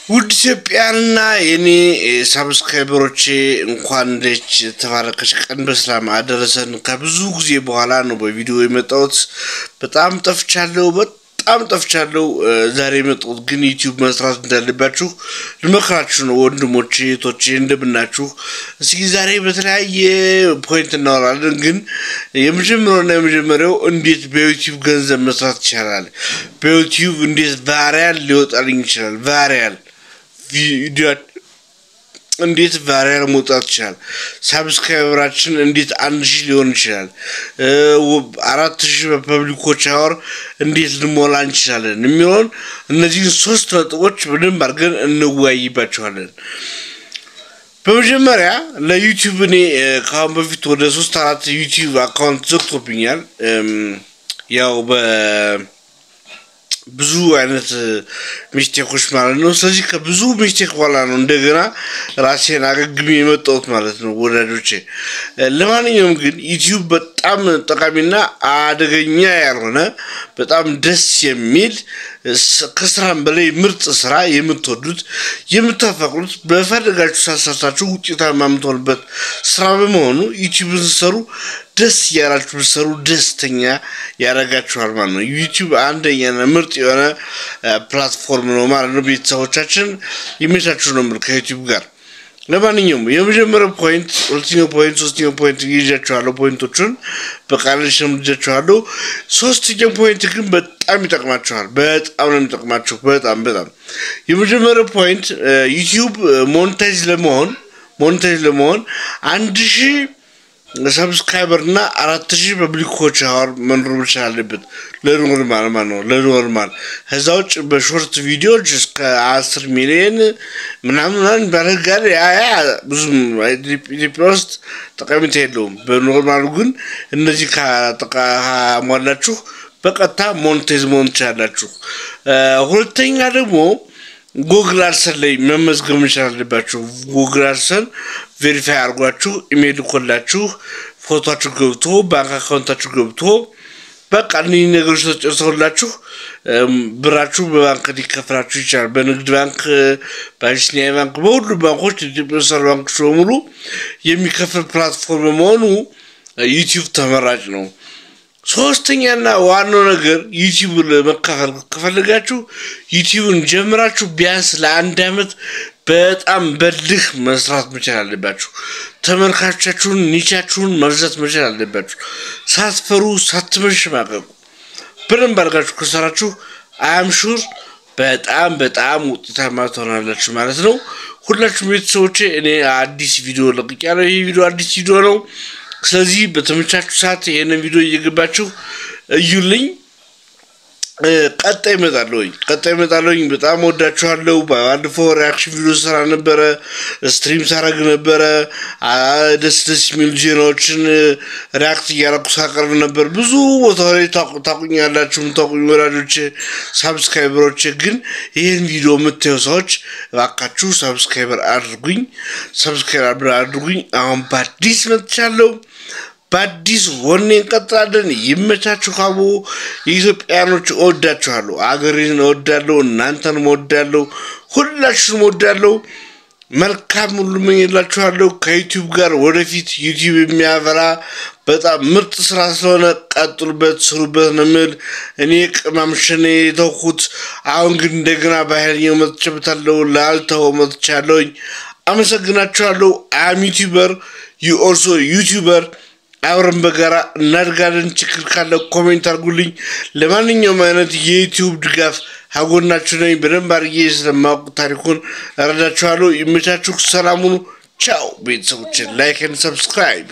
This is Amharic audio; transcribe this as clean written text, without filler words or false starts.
ውድ ኢትዮጵያንና የኔ subscriber ኦቼ፣ እንኳን ለች የተባረከች ቀን በሰላም አደረሰን። ከብዙ ጊዜ በኋላ ነው በቪዲዮ የመጣሁት። በጣም ጠፍቻለሁ፣ በጣም ጠፍቻለሁ። ዛሬ የመጣሁት ግን ዩቲዩብ መስራት እንዳለባችሁ ልመክራችሁ ነው። ወንድሞቼ፣ እህቶቼ፣ እንደምናችሁ። እስኪ ዛሬ በተለያየ point እናወራለን። ግን የመጀመሪያውና የመጀመሪያው እንዴት በዩቲዩብ ገንዘብ መስራት ይቻላል? በዩቲዩብ እንዴት viral ሊወጣልኝ ይችላል? Viral ቪዲዮ እንዴት viral መውጣት ይችላል? Subscriber ኣችን እንዴት 1000 ሊሆን ይችላል? 4000 በ public watch hour እንዴት ልንሞላ እንችላለን? የሚለውን እነዚህን ሶስት ነጥቦች በደንብ አድርገን እንወያይባቸዋለን። በመጀመሪያ ለዩቲዩብ እኔ ከአሁን በፊት ወደ ሶስት አራት ዩቲዩብ account ዘግቶብኛል። ያው ብዙ አይነት mistake ኦች ማለት ነው። ስለዚህ ከብዙ mistake በኋላ ነው እንደገና ራሴን አገግሜ የመጣሁት ማለት ነው ወዳጆቼ። ለማንኛውም ግን ዩቲዩብ በጣም ጠቃሚና አደገኛ ያልሆነ፣ በጣም ደስ የሚል፣ ከስራም በላይ ምርጥ ስራ፣ የምትወዱት፣ የምታፈቅሩት፣ በፈለጋችሁ ሳሰርታችሁ ውጤታማ የምትሆኑበት ስራ በመሆኑ ዩቲዩብን ስትሰሩ ደስ እያላችሁ ብትሰሩ ደስተኛ ያደርጋችኋል ማለት ነው። ዩቲዩብ አንደኛና ምርጥ የሆነ platform ነው ማለት ነው። ቤተሰቦቻችን፣ ይመቻችሁ ነው የምልህ ከዩቲዩብ ጋር። ለማንኛውም የመጀመሪያው point፣ ሁለተኛው point፣ ሶስተኛው point ይዣችኋለሁ። Point ኦቹን በቃል ሸምድጃችኋለሁ። ሶስተኛው point ግን በጣም ይጠቅማችኋል። በጣም ነው የሚጠቅማችሁ። በጣም በጣም። የመጀመሪያው point ዩቲዩብ monetize ለመሆን 1000 subscriber እና 4000 public watch hour መኖር መቻል አለበት። ለ normal ማለት ነው። ለ normal። ከዛ ውጭ በ short ቪዲዮዎች እስከ 10 ሚሊዮን ምናምን ምናምን ባለጋር ያ ብዙም ኢትዮጵያ ውስጥ ጠቀሜታ የለውም። በ normal ኡ ግን እነዚህ ካሟላችሁ በቀጥታ monetize መሆን ትችላላችሁ። ሁለተኛ ደግሞ Google AdSense ላይ መመዝገብ መቻል አለባችሁ። Google AdSense verify አድርጓችሁ፣ ኢሜይል ልኮላችሁ፣ ፎቶችሁ ገብቶ፣ ባንክ account ኣችሁ ገብቶ፣ በቃ እነዚህ ነገሮች ተጨርሰውላችሁ ብራችሁ በባንክ ሊከፍላችሁ ይችላል። በንግድ ባንክ፣ በአቢሲኒያ ባንክ፣ በሁሉ ባንኮች፣ ኢትዮጵያ ውስጥ ባንኮች በሙሉ የሚከፍል platform በመሆኑ ዩቲዩብ ተመራጭ ነው። ሶስተኛና ዋናው ነገር ዩቲዩብ ለመከፈል ከፈለጋችሁ ዩቲዩብን ጀምራችሁ ቢያንስ ለአንድ አመት በጣም በልህ መስራት መቻል አለባችሁ። ተመልካቾቻችሁን፣ niche ኣችሁን መብዛት መቻል አለባችሁ። ሳትፈሩ፣ ሳትመሸማቀቁ በደንብ አድርጋችሁ ከሰራችሁ I'm sure በጣም በጣም ውጤታማ ትሆናላችሁ ማለት ነው። ሁላችሁም ቤተሰቦቼ፣ እኔ አዲስ ቪዲዮ ለቅቄያለሁ። ይህ ቪዲዮ አዲስ ቪዲዮ ነው። ስለዚህ በተመቻችሁ ሰዓት ይህንን ቪዲዮ እየገባችሁ እዩልኝ። ቀጣይ እመጣለሁኝ። ቀጣይ እመጣለሁኝ። በጣም ወዳችኋለሁ። ባለፈው reaction ቪዲዮ ስራ ነበረ፣ stream ሳረግ ነበረ። ደስ ደስ የሚሉ ዜናዎችን react እያረኩ ሳቀርብ ነበር። ብዙ ቦታ ላይ ታቁኛላችሁ፣ የምታቁኝ ወዳጆች፣ subscriber ኦች። ግን ይህን ቪዲዮ የምታዩ ሰዎች እባካችሁ subscriber አድርጉኝ፣ subscribe አድርጉኝ። አሁን በአዲስ መጥቻለሁ። በአዲስ ወኔ እንቀጥላለን። ይመቻችሁ። ካቦ የኢትዮጵያኖች፣ እወዳችኋለሁ። አገሬን እወዳለሁ፣ እናንተንም እወዳለሁ፣ ሁላችሁንም እወዳለሁ። መልካም ሁሉ እመኝላችኋለሁ። ከዩቲዩብ ጋር ወደፊት ዩቲዩብ የሚያፈራ በጣም ምርጥ ስራ ስለሆነ ቀጥሉበት፣ ስሩበት ነው የምል። እኔ ቅማምሽን የተውኩት፣ አሁን ግን እንደገና በኃይለኛው መጥቼበታለሁ። ላልተው መጥቻለሁኝ። አመሰግናችኋለሁ። I'm YouTuber, you also YouTuber። አብረን በጋራ እናድጋለን። ችግር ካለ comment አድርጉልኝ። ለማንኛውም አይነት የዩቲዩብ ድጋፍ ከጎናችሁ ነኝ። በደንብ አድርጌ ስለማውቅ ታሪኩን እረዳችኋለሁ። ይመቻችሁ። ሰላም ሁኑ። ቻው ቤተሰቦችን፣ like and subscribe።